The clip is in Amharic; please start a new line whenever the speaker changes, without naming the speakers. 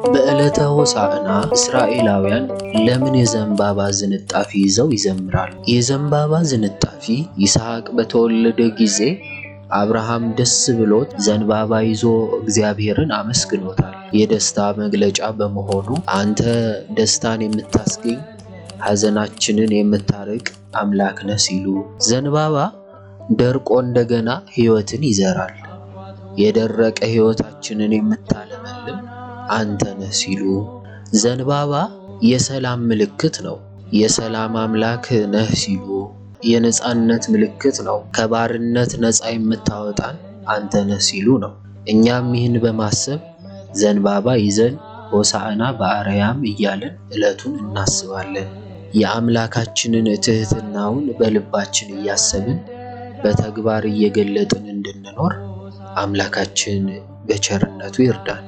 በዕለተ ሆሳዕና እስራኤላውያን ለምን የዘንባባ ዝንጣፊ ይዘው ይዘምራሉ? የዘንባባ ዝንጣፊ ይስሐቅ በተወለደ ጊዜ አብርሃም ደስ ብሎት ዘንባባ ይዞ እግዚአብሔርን አመስግኖታል። የደስታ መግለጫ በመሆኑ አንተ ደስታን የምታስገኝ ሐዘናችንን የምታርቅ አምላክ ነህ ሲሉ፣ ዘንባባ ደርቆ እንደገና ሕይወትን ይዘራል። የደረቀ ሕይወታችንን የምታለመልም አንተ ነህ ሲሉ፣ ዘንባባ የሰላም ምልክት ነው። የሰላም አምላክ ነህ ሲሉ፣ የነጻነት ምልክት ነው። ከባርነት ነፃ የምታወጣን አንተ ነህ ሲሉ ነው። እኛም ይህን በማሰብ ዘንባባ ይዘን ሆሳዕና በአርያም እያልን ዕለቱን እናስባለን። የአምላካችንን ትሕትናውን በልባችን እያሰብን በተግባር እየገለጥን እንድንኖር አምላካችን በቸርነቱ ይርዳን።